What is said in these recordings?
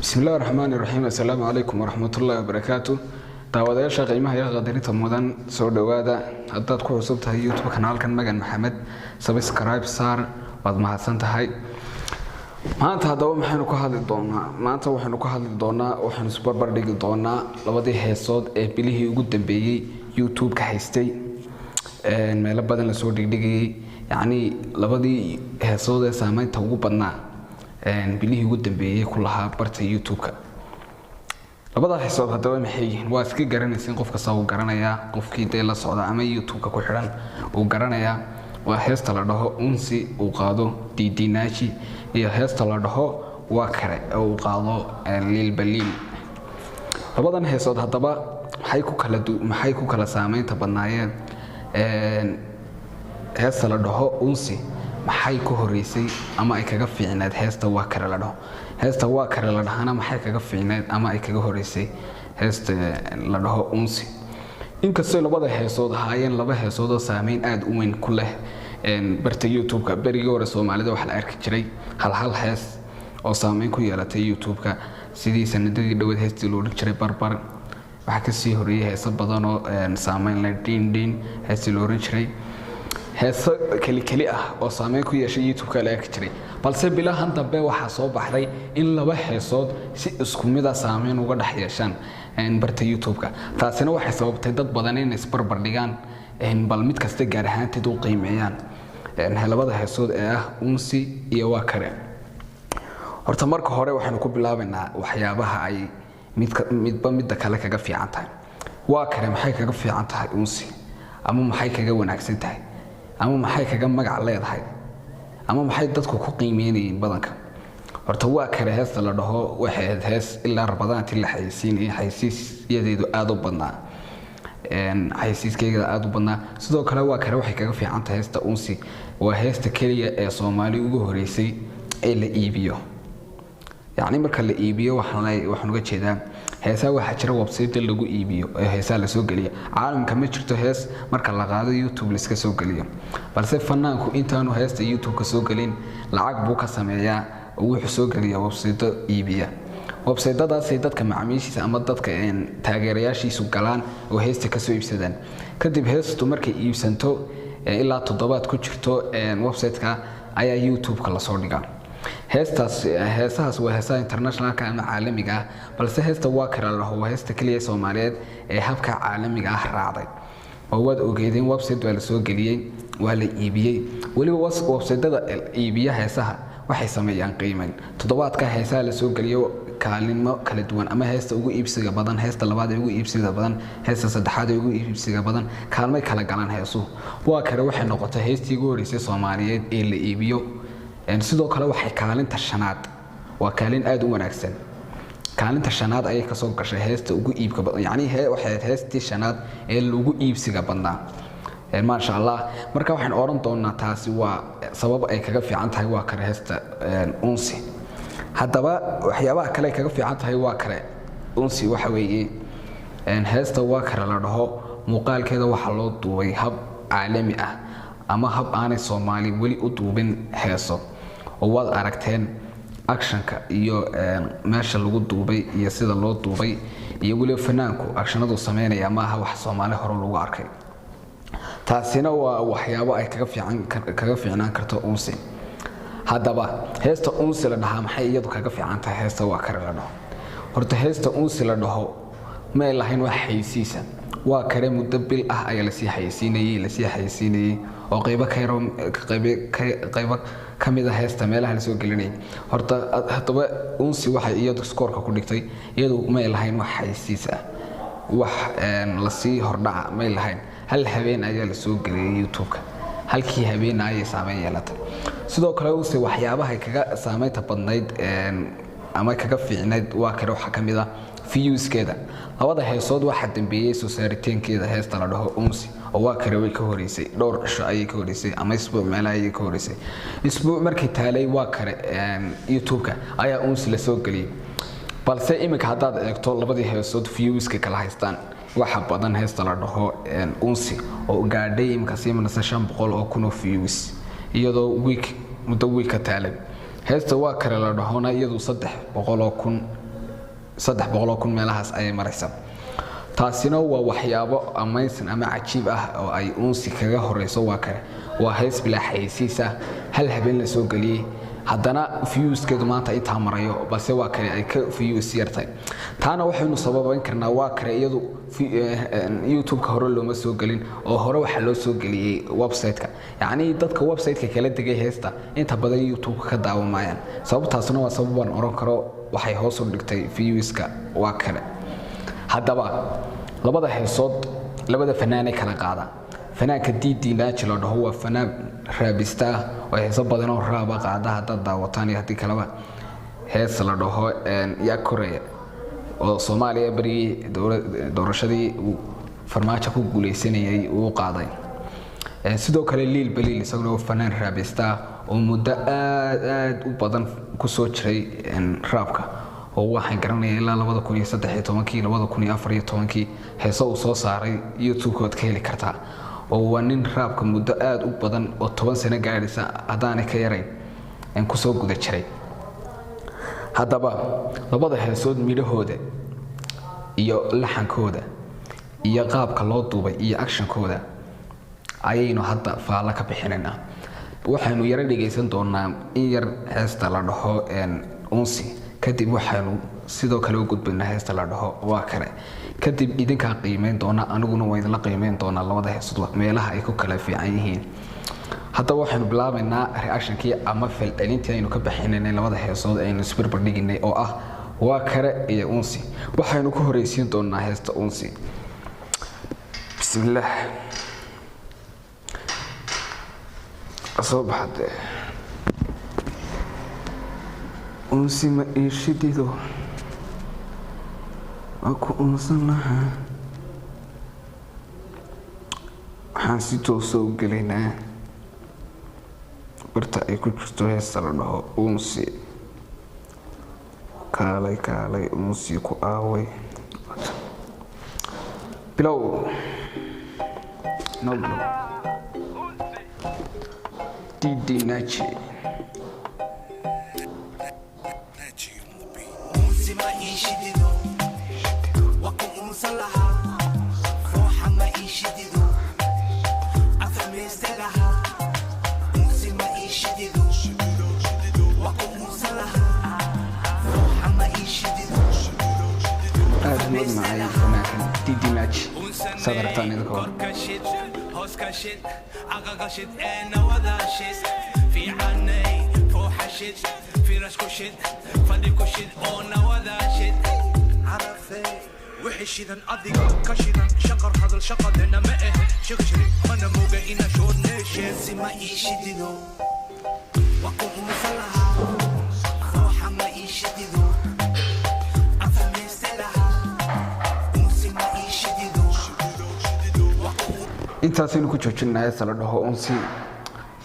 Bismillahi raxmaani raxiim. Assalaamu calaykum waraxmatullaahi wabarakaatu. Daawadayaasha qiimaha iyo qadarinta mudan, soo dhowaada. Haddaad ku cusub tahay YouTube kanaalkan Magan Maxamed, subscribe saar, waad mahadsan tahay. Maanta haddaba maxaynu ka hadli doonaa? Maanta waxaynu ka hadli doonaa, waxaynu isbarbar dhigi doonaa labadii heesood ee bilihii ugu dambeeyey YouTube-ka haystay, meelo badan lasoo dhigdhigayay, yacnii labadii heesood ee saameynta ugu badnaa bilihii ugu dambeeyey ku lahaa barta YouTube-ka. Labada heesood haddaba maxay yihiin? Waa iska garanaysin, qof kasta uu garanayaa, qofkii dee la socda ama YouTube-ka ku xidhan uu garanayaa. Waa heesta la dhaho Unsi, uu qaado Didinaaji, iyo heesta la dhaho Waa Kare oo uu qaado Liilbaliil. Labadan heesood haddaba maxay ku kala saameynta badnaayeen? Heesta la dhaho Unsi maxay ku horeysay ama ay kaga fiicneed heesta Waa Kare la dhaho? Heesta Waa Kare la dhahana maxay kaga fiicneed ama ay kaga horeysay heesta la dhaho Unsi? Inkastoo labada heesood ahaayeen laba heesood oo saameyn aada u weyn ku leh barta YouTube-ka. Berigii hore Soomaalida waxaa la arki jiray hal hal hees oo saameyn ku yeelatay YouTube-ka, sidii sanadadii dhoweed heestii loo odhan jiray Barbar. Waxaa kasii horeeyey heeso badan oo saameyn leh, Dhiin Dhiin heestii loo odhan jiray, heeso keli keli ah oo saameyn ku yeeshay YouTube-ka la arki jiray. Balse bilahan dambe waxaa soo baxday in laba heesood si isku mid a saameyn uga dhex yeeshaan barta YouTube-ka. Taasina waxay sababtay dad badan inay isbarbar dhigaan, bal mid kasta gaar ahaanteed u qiimeeyaan labada heesood ee ah Unsi iyo Waa Kare. Horta marka hore waxaynu ku bilaabaynaa waxyaabaha ay midba midda kale kaga fiican tahay. Waa Kare maxay kaga fiican tahay Unsi, ama maxay kaga wanaagsan tahay, ama maxay kaga magac leedahay, ama maxay dadku ku qiimeynayeen badanka? Horta Waa Kare heesta la dhaho waxay ahayd hees ilaa Rabadaantii la xayeysiinayay, xayeysiisyadeedu aada u badnaa, xayeysiiskeeda aada u badnaa. Sidoo kale Waa Kare waxay kaga fiican tahay heesta Unsi, waa heesta keliya ee Soomaali ugu horeysay ee la iibiyo. Yacni marka la iibiyo waxaan uga jeedaa heesaha waxaa jira website lagu iibiyo ee heesaha lasoo geliya. Caalamka ma jirto hees marka la qaado YouTube laiska soo geliyo, balse fanaanku intaanu heesta YouTube-ka soo gelin lacag buu ka sameeyaa oo wuxuu soo geliyaa website iibiya. Websitadaasay dadka macaamiishiisa ama dadka taageerayaashiisu galaan oo heesta kasoo iibsadaan. Kadib heestu markay iibsanto, ilaa toddobaad ku jirto website-ka, ayaa YouTube-ka lasoo dhigaa heestaas. Heesahaas waa heesaha internationalka ama caalamiga ah, balse heesta Waa Kare la dhaho waa heesta keliya Soomaaliyeed ee habka caalamiga ah raacday, oo waad ogeedeen, website waa la soo geliyey, waa la iibiyey. Weliba websiteda iibiya heesaha waxay sameeyaan qiimeyn toddobaadka heesaha la soo geliyo, kaalimo kala duwan, ama heesta ugu iibsiga badan, heesta labaad ee ugu iibsiga badan, heesta saddexaad ee ugu iibsiga badan, kaalmay kala galaan heesuhu. Waa Kare waxay noqotay heestii ugu horeysay Soomaaliyeed ee la iibiyo. Sidoo kale waxay kaalinta shanaad, waa kaalin aada u wanaagsan, kaalinta shanaad ayay kasoo gashay heesta ugu iibka badan. Yacni waxay ahayd heestii shanaad ee lagu iibsiga badnaa, maasha Allah. Marka waxaan odhan doonaa taasi waa sabab ay kaga fiican tahay Waa Kare heesta Unsi. Haddaba waxyaabaha kale ay kaga fiican tahay Waa Kare Unsi waxa weeye, heesta Waa Kare la dhaho muuqaalkeeda waxaa loo duubay hab caalami ah ama hab aanay Soomaali weli u duubin heeso, oo waad aragteen actionka iyo meesha lagu duubay iyo sida loo duubay, iyo weliba fanaanku actionadu sameynaya maaha wax Soomaali hore lagu arkay. Taasina waa waxyaabo ay kaga fiicnaan karto Unsi. Haddaba heesta Unsi la dhahaa maxay iyadu kaga fiican tahay heesta Waa Kare la dhaho? Horta heesta Unsi la dhaho may lahayn wax xayeysiisa. Waa Kare muddo bil ah ayaa lasii xayeysiinayay oo qaybo ka yaro, qaybo ka mid a heesta meelaha lasoo gelinayay. Horta haddaba Unsi waxay iyadu scoorka ku dhigtay, iyadu may lahayn wax xayeysiis ah, wax lasii hordhaca may lahayn. Hal habeen ayaa lasoo geliyay YouTube-ka, halkii habeena ayay saameyn yeelatay. Sidoo kale Unsi waxyaabahay kaga saameynta badnayd ama kaga fiicnayd Waa Kare waxaa ka mid ah viewskeeda. Labada heesood waxaa dambeeyey soo saaritaankeeda heesta la dhaho Unsi, oo Waa Kare way ka horeysay, dhowr cisho ayay ka horeysay ama isbuuc meelaha ayay ka horeysay. Isbuuc markii taalay Waa Kare YouTube-ka ayaa Unsi lasoo geliyey. Balse iminka haddaad eegto labadii heesood viewska kala haystaan, waxa badan heesta la dhaho Unsi oo gaadhay iminka sii maraysa 500,000 oo views, iyadoo week, muddo week ka taalay. Heesta Waa Kare la dhahona iyadu 300,000. 300,000 meelahaas ayay maraysaa. Taasina waa waxyaabo amazing ama cajiib ah oo ay Uunsi kaga horeyso Waa Kale. Waa hees bilaa xayeysiis ah, hal habeen la soo geliyey, haddana viewskeedu maanta intaa marayo, balse Waa Kale ay ka views yartay. Taana waxaynu sababayn karnaa, Waa Kale iyadu YouTube-ka hore looma soo gelin oo hore waxaa loo soo geliyey website-ka. Yacni dadka website-ka kala degay heesta inta badan YouTube-ka ka daawamayaan. Sababtaasna waa sababaan oran karo waxay hoos u dhigtay viewska Waa Kale. Haddaba labada heesood labada fanaanay kala qaada. Fanaanka Dd Naaji la dhaho waa fanaan raabista ah oo heeso badan oo raaba qaada. Haddaad daawataan iyo haddii kaleba, hees la dhaho Yaa Koraya oo Soomaaliya berigii doorashadii uu Farmaajo ku guuleysanayay uu qaaday. Sidoo kale Liil Baliil isaguna waa fanaan raabista ah oo muddo aad aad u badan kusoo jiray raabka, oo waxaan garanaya ilaa 2013-kii, 2014-kii heeso uu soo saaray YouTube-ka waad ka heli kartaa, oo waa nin raabka muddo aad u badan oo 10 sano gaadhaysa haddaanay ka yarayn kusoo guda jiray. Haddaba labada heesood midhahooda iyo laxankooda iyo qaabka loo duubay iyo actionkooda ayaynu hadda faallo ka bixinaynaa. Waxaynu yaro dhegaysan doonaa in yar heesta la dhaho Unsi, kadib waxaynu sidoo kale u gudbaynaa heesta la dhaho Waa Kale. Kadib idinkaa qiimeyn doona, aniguna waa idinla qiimeyn doonaa labada heesood meelaha ay ku kala fiican yihiin. Haddaba waxaynu bilaabaynaa reactionkii ama falcelintii aynu ka bixinaynay labada heesood aynu isbarbardhiginay oo ah Waa Kale iyo Unsi. Waxaynu ku horeysiin doonaa heesta Unsi. Bismillaah, soo baxde unsi ma iishidido, waa ku unsan lahaa. Waxaan si toosa u gelaynaa barta ay ku jirto heesta la dhaho Unsi. Kaalay, kaalay, Unsi ku aaway? Bilow no bilow. Dd Naji. Unsi ma iishidido, waa ku unsan lahaa. Fooxa ma iishidido, afameyste lahaa. Unsi ma iishidido, waa ku unsan lahaa. Fooxa ma iishidido. Aad u macay fanaankan Dd Naji, saad aragtaan idinka hor. Korka shid, hoos ka shid, caqaqa shid ee nawada shid fiicanay. Fooxa shid, firash ku shid, fadhi ku shid oo nawada shid. Carafey wixii shidan adiga ka shidan, shaqar hadal shaqadena ma ahe shiqshiri mana moga ina shoodneeshe si ma iishidido, waa ku unsan lahaa. Fooxa ma iishidido, afameyste lahaa. Unsi ma iishidido, waa ku Intaasaynu ku joojinaa heesta la dhaho Unsi.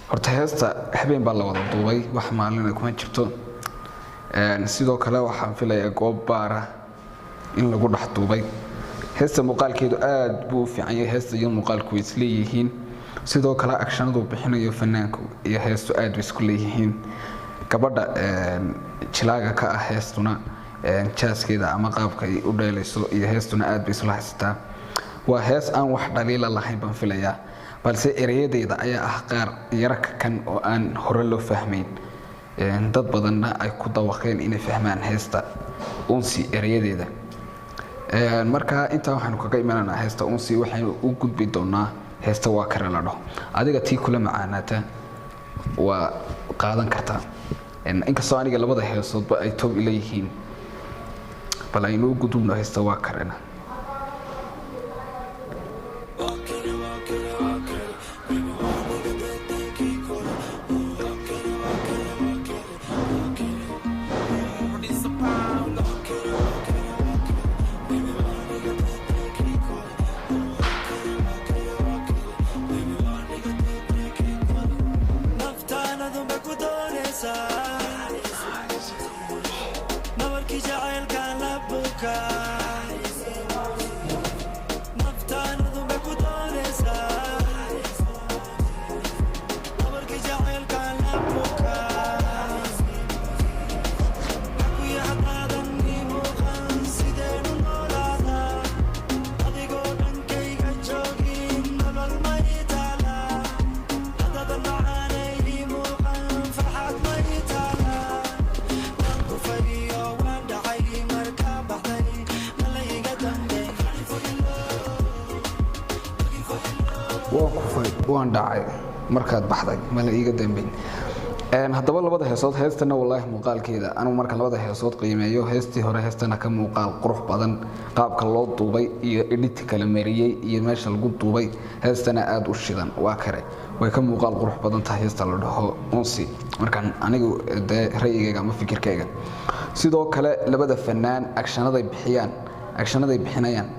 Horta heesta habeen baa la wada duubay, wax maalina kuma jirto. Sidoo kale waxaan filayaa goob baara in lagu dhex duubay heesta. Muuqaalkeedu aad buu u fiican yahay. Heesta iyo muuqaalku way isleeyihiin. Sidoo kale actionadu bixinayo fanaanku iyo heestu aad bay isku leeyihiin. Gabadha jilaaga ka ah heestuna jaaskeeda ama qaabka ay u dheelayso iyo heestuna aad bay isla haysataa. Waa hees aan wax dhaliila lahayn baan filayaa, balse ereyadeyda ayaa ah qaar yaraka kan oo aan hore loo fahmayn. Dad badanna ay ku dawaqeen inay fahmaan heesta Unsi ereyadeeda. Marka intaa waxaanu kaga imananaa heesta Unsi. Waxaynu u gudbi doonaa heesta Waa Kare la dhaho. Adiga tii kula macaanaata waa qaadan kartaa. Inkastoo aniga labada heesoodba ay toob ileeyihiin, bal aynu u gudubno heesta Waa Karena. Naftaanadu ma ku doonaysaa nabarkii jacaylkaan la bukaa? Naftaanadu ma ku doonaysaa nabarkii jacaylkaan la bukaa? Xakuya haddaadan ii muuqan Waan kufay, waan dhacay markaad baxday, mala iiga dambeyn. Haddaba labada heesood, heestana wallaahi muuqaalkeeda anugu marka labada heesood qiimeeyo, heestii hore heestana ka muuqaal qurux badan, qaabka loo duubay iyo edit kala mariyey iyo meesha lagu duubay, heestana aada u shidan. Waa kare way ka muuqaal qurux badan tahay heesta la dhaho Unsi, markaan anigu dee ra'yigayga ama fikirkayga. Sidoo kale labada fanaan actionaday bixiyaan, actionaday bixinayaan,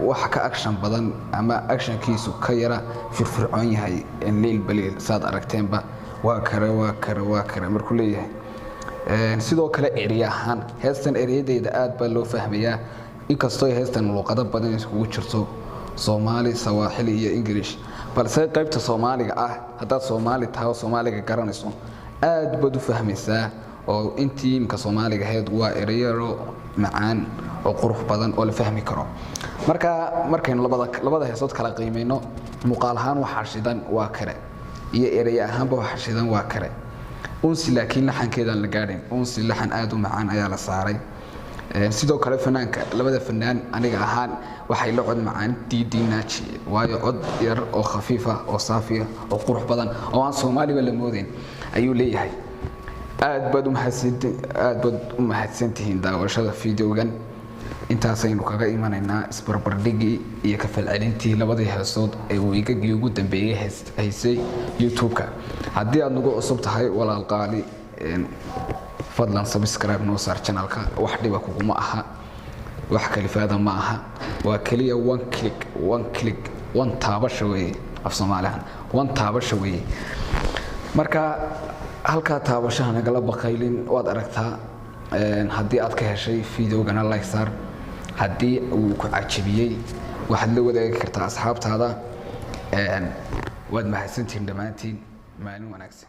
waxa ka action badan ama actionkiisu ka yara firfircoon yahay Lil Baliil. Saad aragteenba, waa kare, waa kare, waa kare markuu leeyahay. Sidoo kale erey ahaan heestan ereyadeyda aad baa loo fahmayaa, inkastoo heestan luuqado badan iskugu jirto, Soomaali, Sawaaxili iyo English, balse qaybta Soomaaliga ah, haddaad Soomaali tahay oo Soomaaliga garanayso, aad baad u fahmaysaa, oo intii imka Soomaaliga ahayd waa ereyaro macaan oo qurux badan oo la fahmi karo. Marka markaynu labada heesood kala qiimayno, muuqaal ahaan waxaa shidan waa kare, iyo erey ahaanba waxaa shidan waa kare. Unsi laakiin laxankeedaan la gaadhin. Unsi laxan aada u macaan ayaa la saaray. Sidoo kale fanaanka, labada fanaan aniga ahaan waxay la cod macaan DD Naji, waayo cod yar oo khafiifa oo saafiya oo qurux badan oo aan Soomaaliba la moodeyn ayuu leeyahay. Aad baad u mahadsantihiin daawashada videogan. Intaasaynu kaga imanaynaa isbarbardhigii iyo ka falcelintii labadii heesood ee wiigagii ugu dambeeyey haysay YouTube-ka. Haddii aad nagu cusub tahay, walaal qaali, fadlan subscribe noo saar channelka. Wax dhiba kuguma aha, wax kalifaada ma aha, waa keliya one click, one click, one taabasha weeye. Af Soomaalihan one taabasha weeye. Marka halkaa taabashaha nagala baqaylin. Waad aragtaa, haddii aad ka heshay videogana like saar. Haddii uu ku cajabiyey, waxaad la wadaagi kartaa asxaabtaada. Waad mahadsantihiin dhammaantiin. Maalin wanaagsan.